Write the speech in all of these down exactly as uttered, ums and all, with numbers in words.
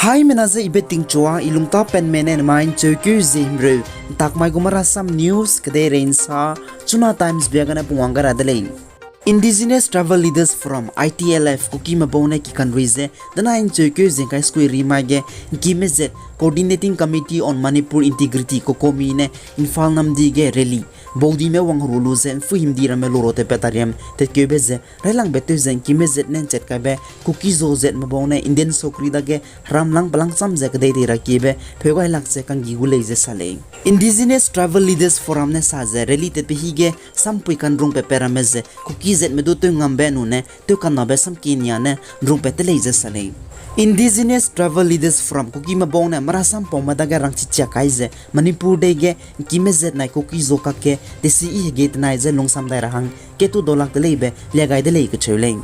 Haimena ze ibe tingchua, i lungta penme ne nemai ncheukeu zie himreu, ntakmai gu marasam news kedeirei nsa, Chuna Times bia gene pungwang ga ra de lei. Indigenous Tribal Leaders Forum, I T L F, Kukime bau ne kikanrui ze, denai ncheukeu zie ngkai skui rimai ge, nkime zet Coordinating Committee on Manipur Integrity, COCOMI ne, Imphal namdi ge rally, baudime wangheru lu ze, mpuihimdi ramme luro tepat tariam tetkeube ze, railangbe tew ze nkime zet ne nchet kaibe, Kuki-Zo zet me bau ne Indian sokri dage heramlang pelangcham ze kedei dei ra kiebe, pheu gai lak ze kanggi gu lei ze sa lei. Indigenous Tribal Leaders Forum ne sa ze rally tetpe hi ge sampui kanrung pepe ramme ze, Kuki zet me du tew ngambe nune, tew kanabe samki nia ne, nrungpat te lei ze sa lei. Indigenous Tribal Leaders Forum Kukime bau ne marasam paume dage rangchichia kai ze, Manipur dei ge nkime zet nai Kuki-Zo kakge, desi i hegei tenai ze lungsam dai ra hang, ketu dolak de leibe, lia gai de lei kecheu lei.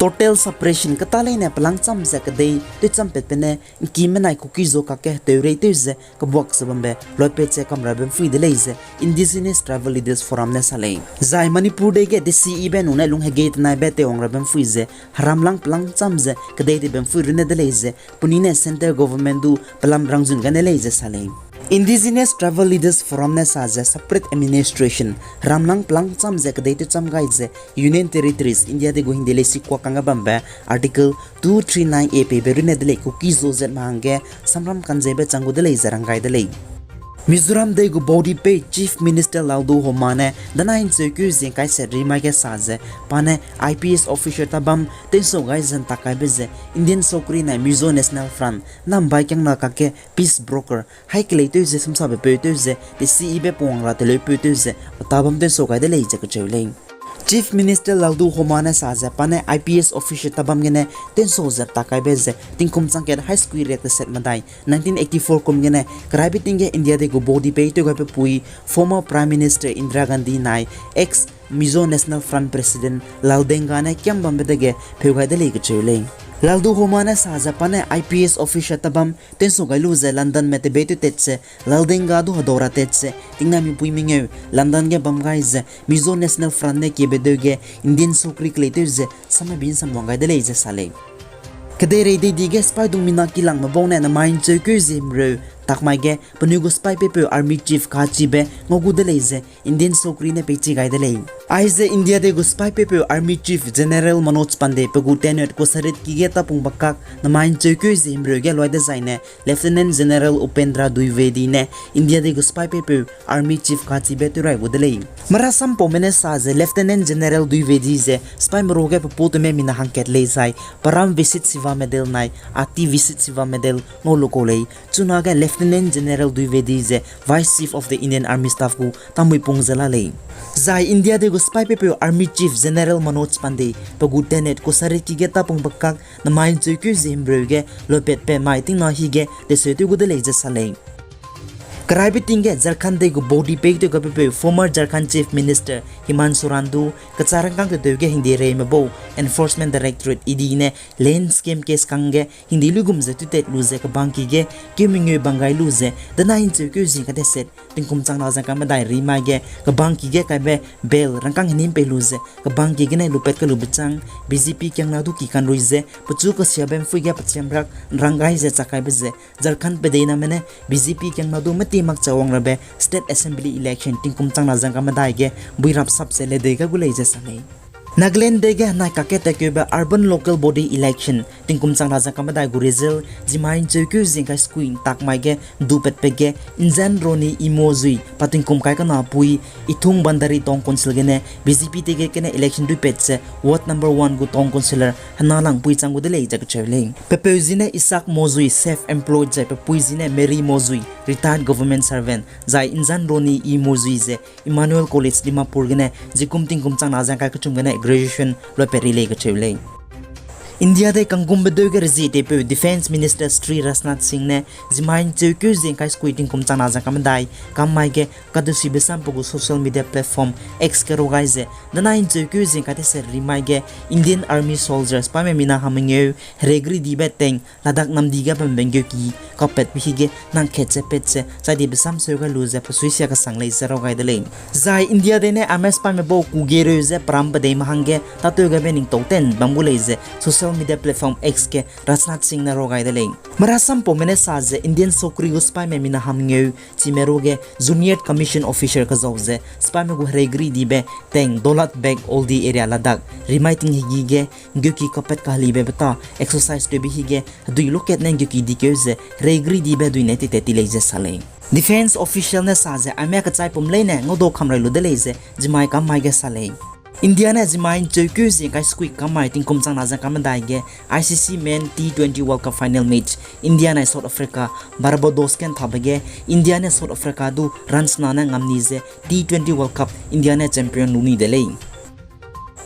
Total suppression keta leine pelangcham ze kedei, tewcham petpe ne, nkime nai Kuki-Zo kakge heteurei tew ze, kebuak ze bambe, loipet ze kamrabe mphui de lei ze, Indigenous Tribal Leaders Forum ne sa lei. Zai Manipur dei ge desi ibe nune lung hegei tenaibe teiwang rabe mphui ze, heramlang pelangcham ze, kedei deibe mphui runne de lei ze, penui ne Centre Government du pelam rangzun gane lei ze sa lei. Indigenous Tribal Leaders Forum ne sa ze separate administration, heramlang pelangcham ze kedei tewcham gai ze, Union Territories, India dei gu hingde lei sikuak kangge bambe, Article two three nine A peibe runne de lei Kuki-Zo zet me hangge, samram kanzebe chang gu de lei ze rang gai de lei. Mizoram dei gu baudipei Chief Minister Lalduhoma ne, denai ncheukeu zie ngkai set rimai ge sa ze, pa ne I P S officer tabam, tensau gai ze ntak kaibe ze, Indian sokri nai Mizo National Front, nambai kiangna kakge peace broker, hai kelei tew ze sumsabe peu tew ze, desi ibe pungwang ra teleu peu tew ze, tabam tensau gai de lei ze kecheu lei. Chief Minister Lalduhoma ne sa ze pa ne I P S officer tabam gene tensau ze ntak kaibe ze, tingkum changkat hai skui riak teset medai, nineteen eighty-four kum gene, keraibe ting ge India dei gu baudipei tew gaibe pui, former Prime Minister Indira Gandhi nai, ex Mizo National Front President Laldenga ne kiam bambe dege pheu gai de lei kecheu lei. Lalduhoma ne sa ze pa ne I P S officer tabam, tensau gai lu ze London me tebei tew tet ze, Laldenga du hedau ra tet ze, tingnai mipui mengeu, London ge bam gai ze, Mizo National Front ne kiebe deu ge, Indian sokri kelei tew ze, samme bin samwang gai de lei ze sa lei. Kedeirei dei di ge sipaidung mina kilangme bau ne nemai ncheukeu zie himreu, takmai ge, penui gu sipai peipeu Army Chief kachibe ngau gu de lei ze, Indian sokri ne peichi gai de lei. Aize India dei gu sipai peipeu Army Chief General Manoj Pandey pe gu tenure kusarit ki ge tapung bakak nemai ncheukeu zie himreu ge loi dezaine, Lieutenant General Upendra Dwivedi ne India dei gu sipai peipeu Army Chief kachibe tewrai gu de lei. Marasam paume ne sa ze Lieutenant General Dwivedi ze sipai meru ge pepu teme mina hangkat lei zai Param Visir Seva Medal nai Ati Visir Seva Medal ngau lu kau lei. Chunage Lieutenant General Dwivedi ze Vice Chief of the Indian Army Staff gu tamui pung ze la lei. Zai India dei gu sipai peipeu Army Chief General Manoj Pandey pe gu tenure kusarit ki ge tapung bakak nemai ncheukeu zie himreu ge loipatpe mai tingna hi ge teseu tew gu de lei ze sa lei. Keraibe ting ge Jharkhand dei gu baudipei tew gapeupeu former Jharkhand Chief Minister Himant Soren du kecha rangkâng tedeu ge hingde reime bau Enforcement Directorate, E D ne land scam case kangge hingde luigum ze tutet lu ze kebangki ge keu mengeu bang gai lu ze denai ncheukeu zie kateset tingkum changna zangka medai rimai ge kebangki ge kaibe bail rangkâng henim pei lu ze kebangki gene lupat kalu bechâng B J P kiangna du ki kanrui ze pechu kesiabe mpui ge pechiam rak rang gai ze chak kaibe ze Jharkhand pedeiname ne B J P kiangna du meti makcha wang rabe State Assembly election tingkum changna zangka medai ge buirap sap ze ledei ga gu lei ze sa lei. Nagaland dei ge henai kakge tatkeube Urban Local Body election tingkum changna zangka medai gu result zimai ncheukeu zie ngkai skui ntakmai ge dupatpat ge Inzan Ronnie Emojui pa tingkum kai kena pui Ithung Bandari Town Council gene B J P ticket gene election duipat ze ward number one gu town councillor hena lang pui chang gu de lei ze kacheu lei. Pepeu zi ne Isaac Mozui, self employed zai pepui zi ne Mary Mozui, retired government servant, zai Inzan Ronnie Emojui ze Emmanuel College Dimapur gene zikum tingkum changna zangkai kechum gene graduation loipat ri lei kacheu lei. India dei kanggumbe deu ge rezie teipeu Defence Minister Shri Rajnath Singh ne zimai ncheukeu zie ngkai skui tingkum changna zangka medai kammai ge kadusibe sam pe gu social media platform X ge rau gai ze denai ncheukeu zie ngkai teset rimai ge Indian Army soldiers paime mina hamengeu heregri dibe teng Ladakh namdi ge bambe ngeuki kapatbe hi ge nang khat ze pat ze chai dibe sam seu gai lu ze pesuisia kesang lei ze rau gai de lei. Zai India dei ne M S paime bau kugereu ze peram pedei mahangge tatew gaibe ningtau ten bam gu lei ze social media platform X ge Rajnath Singh ne ra gai de lei. Marasam paume ne sa ze Indian sokri gu sipaime mina hamngeu chime ruge junior commission officer kazau ze sipaime gu hereigri dibe teng Daulat Beg Oldie area Ladakh rimai ting hegi ge ngeuki kapat kahelibe beta exercise tewbe hige hedui lokat ne ngeuki dikeu ze hereigri dibe hedui ne tete ti lei ze sa lei. Defence official ne sa ze aime kachai pum leine ngaudau kamrai lu de lei ze zimai kammai ge sa lei. India ne zimai ncheukeu zie kai squeak kammai tingkum changna ze kamedai ge I C C Men T twenty World Cup final match India nai South Africa Barbados ge nthabe ge India ne South Africa du runs na ne ngam ni ze T twenty World Cup India ne champion lu ni de lei.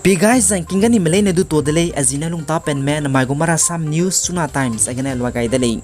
Pi guys, zangking ga ni melei ne du to de lei, a zi ne lungta penme namai gu Marasam News Chuna Times a gene lua gai de lei.